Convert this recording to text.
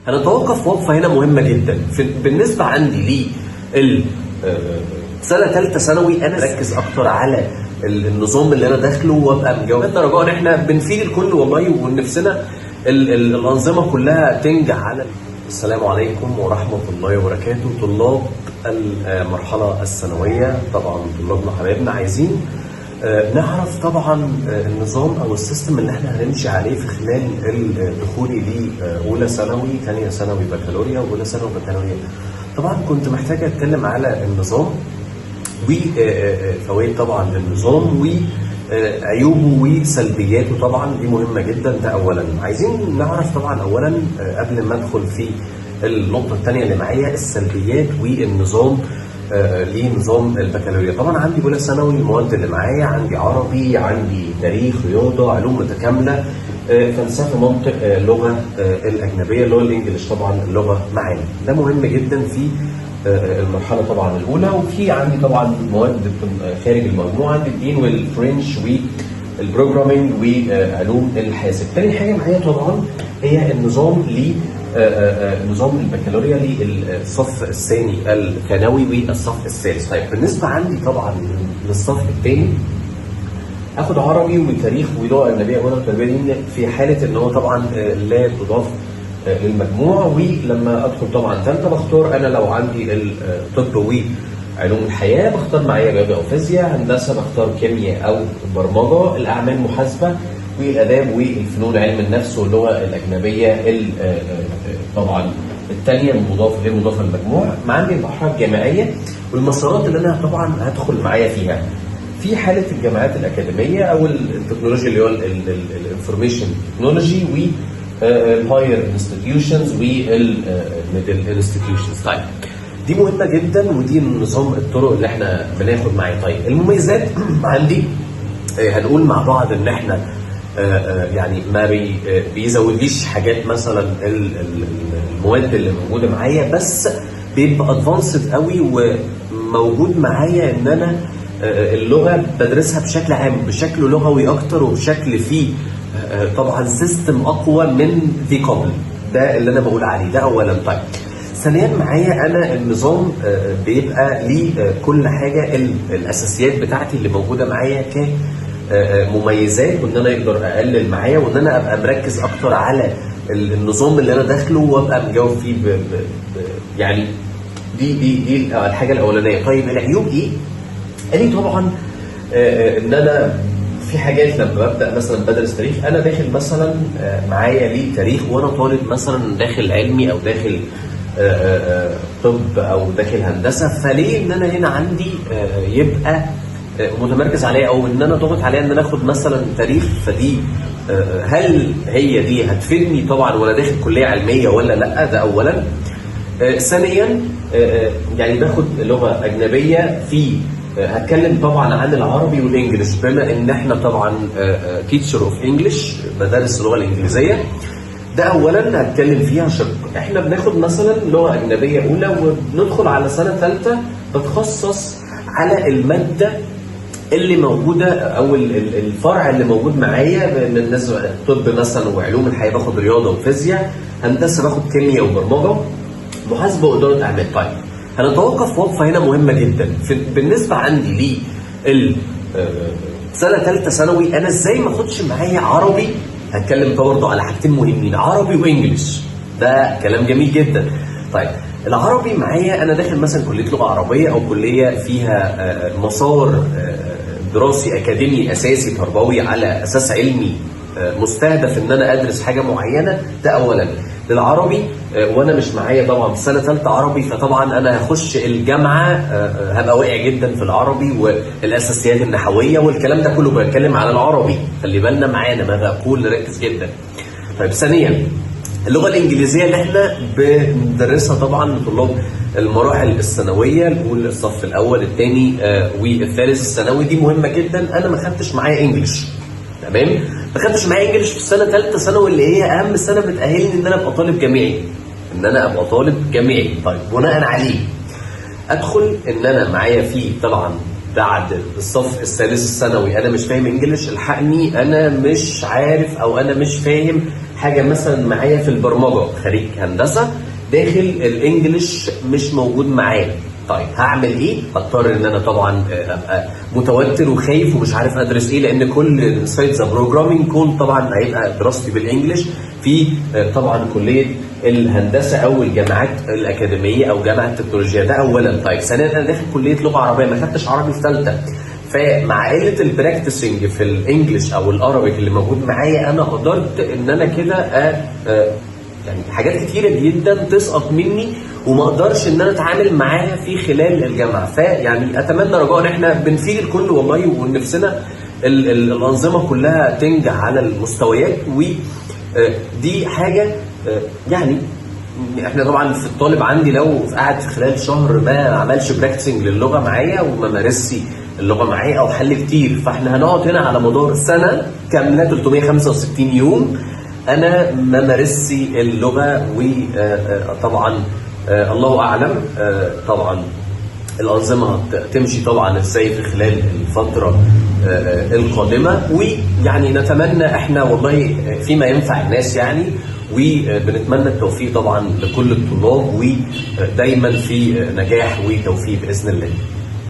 هنتوقف وقفه هنا مهمة جدا بالنسبة عندي لل سنة ثالثة ثانوي. انا اركز اكتر على النظام اللي انا داخله وابقى مجاوب. رجاء احنا بنفيد الكل والله، ونفسنا الانظمة كلها تنجح. على السلام عليكم ورحمة الله وبركاته. طلاب المرحلة الثانويه، طبعا طلابنا حبايبنا، عايزين نعرف طبعا النظام او ال system اللي احنا هنمشي عليه في خلال دخولي لاولى ثانوي، ثانية ثانوي بكالوريا، واولى ثانوي بكالوريا. طبعا كنت محتاج اتكلم على النظام وفوائد طبعا النظام وعيوبه وسلبياته، طبعا دي مهمة جدا. ده اولا. عايزين نعرف طبعا اولا قبل ما ادخل في النقطة الثانية اللي معايا، السلبيات والنظام لنظام البكالوريا. طبعا عندي اولى ثانوي، المواد اللي معايا عندي عربي، عندي تاريخ، رياضه، علوم متكامله، فلسفه، منطق، لغة الاجنبية اللي هو ال English، طبعا اللغة معانا ده مهم جدا في المرحلة طبعا الاولى. وفي عندي طبعا مواد خارج المجموعه، عندي الدين وال French وال programming وعلوم الحاسب. تاني حاجة معايا طبعا هي النظام ل نظام البكالوريا للصف الثاني الثانوي والصف الثالث. طيب، بالنسبة عندي طبعا للصف الثاني، اخد عربي وتاريخ ولغة اجنبية اولى وتربيه دين في حاله ان هو طبعا لا تضاف للمجموع. ولما ادخل طبعا ثالثة بختار انا لو عندي الطب وعلوم الحياة بختار معايا رياضة او فيزياء، هندسة بختار كيمياء او برمجه، الاعمال محاسبه، والاداب والفنون علم النفس واللغة الاجنبية طبعا الثانية المضاف غير مضافة للمجموع. ما عندي المرحلة الجامعية والمسارات اللي انا طبعا هدخل معايا فيها في حاله الجامعات الاكاديمية او التكنولوجيا اللي هو ال information technology وال higher institutions وال middle institutions. طيب، دي مهمة جدا ودي نظام الطرق اللي احنا بناخد معاه. طيب، المميزات عندي هنقول مع بعض ان احنا يعني ما بي بيزودليش حاجات مثلا المواد اللي موجودة معايا، بس بيبقى advanced قوي وموجود معايا ان انا اللغة بدرسها بشكل عام بشكل لغوي اكتر وبشكل فيه طبعا system اقوى من ذي قبل. ده اللي انا بقول عليه، ده اولا. طيب، ثانيا معايا انا النظام بيبقى ليه كل حاجه، الاساسيات بتاعتي اللي موجودة معايا ك مميزات، وان انا اقدر اقلل معايا وان انا ابقى مركز اكتر على النظام اللي انا داخله وابقى مجاوب فيه ب ب ب يعني دي الحاجة الاولانيه. طيب، العيوب ايه؟ قال لي طبعا ان انا في حاجات لما ببدا مثلا بدرس تاريخ، انا داخل مثلا معايا ليه تاريخ وانا طالب مثلا داخل علمي او داخل طب او داخل هندسه، فليه ان انا هنا عندي يبقى متمركز عليا او ان انا ضاغط عليا ان انا اخد مثلا تاريخ؟ فدي هل هي دي هتفيدني طبعا وانا داخل كليه علمية ولا لا؟ ده اولا. ثانيا يعني باخد لغة اجنبية في هتكلم طبعا عن العربي وال English، بما ان احنا طبعا teacher of English، بدرس اللغة الانجليزيه. ده اولا هتكلم فيها شق. احنا بناخد مثلا لغة اجنبية اولى وبندخل على سنة ثالثة بتخصص على المادة اللي موجودة او الفرع اللي موجود معايا. من الناس طب مثلا وعلوم الحياة باخد رياضة وفيزياء، هندسة باخد كيمياء وبرمجه، محاسبه واداره اعمال. طيب، هنتوقف وقفه هنا مهمة جدا بالنسبة عندي لل سنة ثالثة ثانوي، انا ازاي ما اخدش معايا عربي؟ هتكلم برضه على حاجتين مهمين، عربي و English. ده كلام جميل جدا. طيب، العربي معايا انا داخل مثلا كليه لغة عربية او كليه فيها مسار دراسي اكاديمي اساسي تربوي على اساس علمي مستهدف ان انا ادرس حاجة معينه. ده اولا. للعربي وانا مش معايا طبعا في سنة ثالثة عربي، فطبعا انا هخش الجامعة هبقى واقع جدا في العربي والاساسيات النحوية والكلام ده كله. بتكلم على العربي، خلي بالنا معانا ماذا اقول، نركز جدا. طيب، ثانيا اللغة الانجليزية اللي احنا بندرسها طبعا لطلاب المراحل الثانويه، الاولى، الصف الاول، الثاني والثالث الثانوي، دي مهمة جدا. انا ما خدتش معايا English، تمام؟ ما خدتش معايا English في السنة ثالثة ثانوي اللي هي اهم سنة بتاهلني ان انا ابقى طالب جامعي، ان انا ابقى طالب جامعي. طيب، بناء عليه ادخل ان انا معايا فيه طبعا بعد الصف الثالث الثانوي انا مش فاهم English، الحقني انا مش عارف او انا مش فاهم حاجة مثلا معايا في البرمجه، خريج هندسة داخل ال English مش موجود معايا. طيب هعمل ايه؟ هضطر ان انا طبعا ابقى متوتر وخايف ومش عارف ادرس ايه، لان كل inside the programming كل طبعا هيبقى دراستي بال English في طبعا كليه الهندسة او الجامعات الاكاديمية او جامعه التكنولوجيا. ده اولا. طيب ثانيا، انا داخل كليه لغة عربيه، ما خدتش عربي في ثالثه، فمع قلة ال practicing في ال English او ال Arabic اللي موجود معايا، انا قدرت ان انا كده يعني حاجات كتيرة جدا تسقط مني وما اقدرش ان انا اتعامل معاها في خلال الجامعه. فيعني اتمنى رجاء ان احنا بنفيد الكل والله، ونفسنا الانظمة كلها تنجح على المستويات، ودي حاجة يعني احنا طبعا في الطالب عندي لو قعد في خلال شهر ما عملش practicing للغة معايا وما مارسش اللغة معايا او حل كتير، فاحنا هنقعد هنا على مدار سنة كاملة 365 يوم انا ما مارسش اللغه، وطبعا الله اعلم طبعا الانظمة تمشي طبعا ازاي في خلال الفترة القادمه. ويعني نتمنى احنا والله فيما ينفع الناس يعني، وبنتمنى التوفيق طبعا لكل الطلاب، ودايما في نجاح وتوفيق باذن الله.